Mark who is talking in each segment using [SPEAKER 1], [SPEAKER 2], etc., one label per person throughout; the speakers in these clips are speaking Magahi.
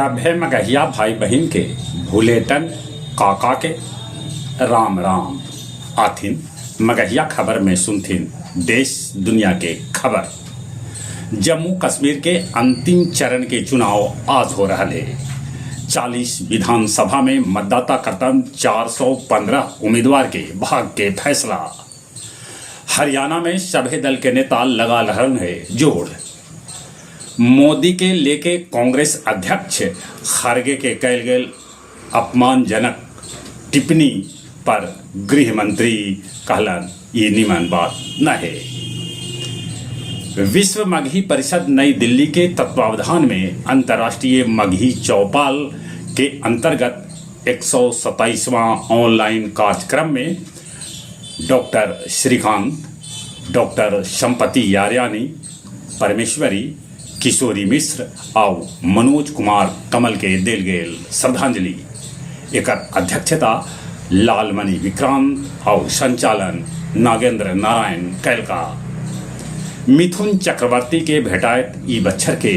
[SPEAKER 1] सभे मगहिया भाई बहिन के भुलेटन काका के राम राम। आथिन मगहिया खबर में सुनथिन देश दुनिया के खबर। जम्मू कश्मीर के अंतिम चरण के चुनाव आज हो रहल हे। 40 विधानसभा में मतदाता करतन 415 उम्मीदवार के भाग के फैसला। हरियाणा में सभे दल के नेता लगा रहलन हे जोड़। मोदी के लेके कांग्रेस अध्यक्ष खड़गे के कैल गेल अपमानजनक टिप्पणी पर गृहमंत्री कहलन ई निमन बात न हे। विश्व मगही परिषद नई दिल्ली के तत्वावधान में अंतर्राष्ट्रीय मगही चौपाल के अंतर्गत 127वां ऑनलाइन कार्यक्रम में डॉक्टर श्रीकांत, डॉक्टर संपति यारियानी, परमेश्वरी, किशोरी मिश्र आउ मनोज कुमार कमल के देल गेल श्रद्धांजलि। एकर अध्यक्षता लालमणि विक्रांत आउ संचालन नागेंद्र नारायण कैलका। मिथुन चक्रवर्ती के भेटायत ई बच्छर के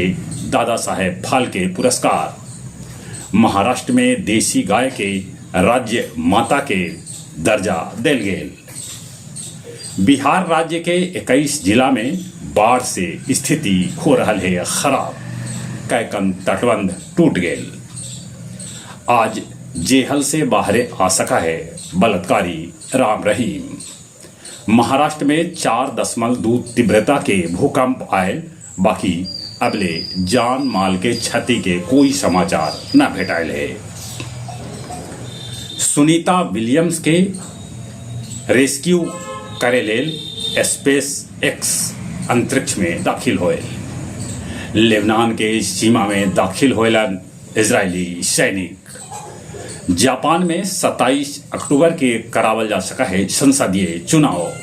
[SPEAKER 1] दादा साहेब फाल्के पुरस्कार। महाराष्ट्र में देसी गाय के राज्य माता के दर्जा देल गेल। बिहार राज्य के 21 जिला में बाढ़ से स्थिति हो रहल है खराब। कैकन तटबंध टूट गेल। आज जेहल से बाहरे आ सका है बलात्कारी राम रहीम। महाराष्ट्र में 4.2 तीव्रता के भूकंप आए, बाकी अबले जान माल के क्षति के कोई समाचार न भेटायल है। सुनीता विलियम्स के रेस्क्यू करे लेल स्पेस एक्स अंतरिक्ष में दाखिल होयल। लेबनान के सीमा में दाखिल होयलन इजरायली सैनिक। जापान में 27 अक्टूबर के करावल जा सका है संसदीय चुनाव।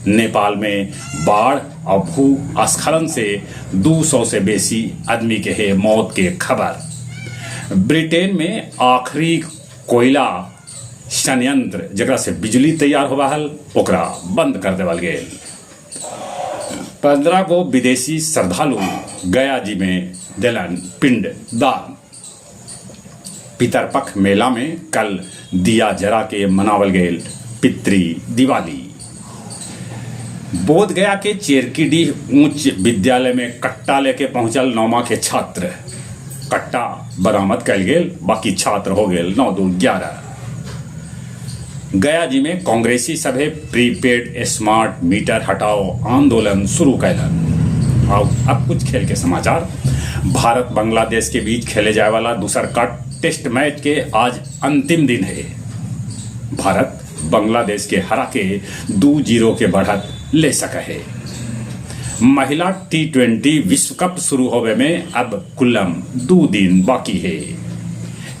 [SPEAKER 1] नेपाल में बाढ़ और भूस्खलन से 200 से बेसी आदमी के है मौत के खबर। ब्रिटेन में आखिरी कोयला संयंत्र जकरा से बिजली तैयार होवा हल ओकरा बंद कर देवल गेल। 15 गो विदेशी श्रद्धालु गया जी में देलन पिंड दान। पितरपख मेला में कल दिया जरा के मनावल गेल पितृ दिवाली। बोध गया के चेरकीडीह उच्च विद्यालय में कट्टा लेके पहुंचल नौमा के छात्र। कट्टा बरामद कैल गेल, बाकी छात्र हो गेल 9 दो 11। गया जी में कांग्रेसी सभे प्रीपेड स्मार्ट मीटर हटाओ आंदोलन शुरू कैलन। और अब कुछ खेल के समाचार। भारत बांग्लादेश के बीच खेले जाए वाला दूसर का टेस्ट मैच के आज अंतिम दिन है। भारत बांग्लादेश के हरा के 2-0 के बढ़त ले सका है। महिला टी20 विश्व कप शुरू होवे में अब कुल्लम 2 दिन बाकी है।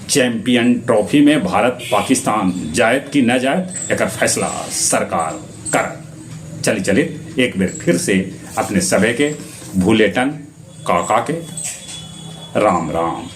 [SPEAKER 1] चैंपियन ट्रॉफी में भारत पाकिस्तान जायत कि न जायत एकर फैसला सरकार कर। चली चली एक बेर फिर से अपने सभे के भूलेटन काका के राम राम।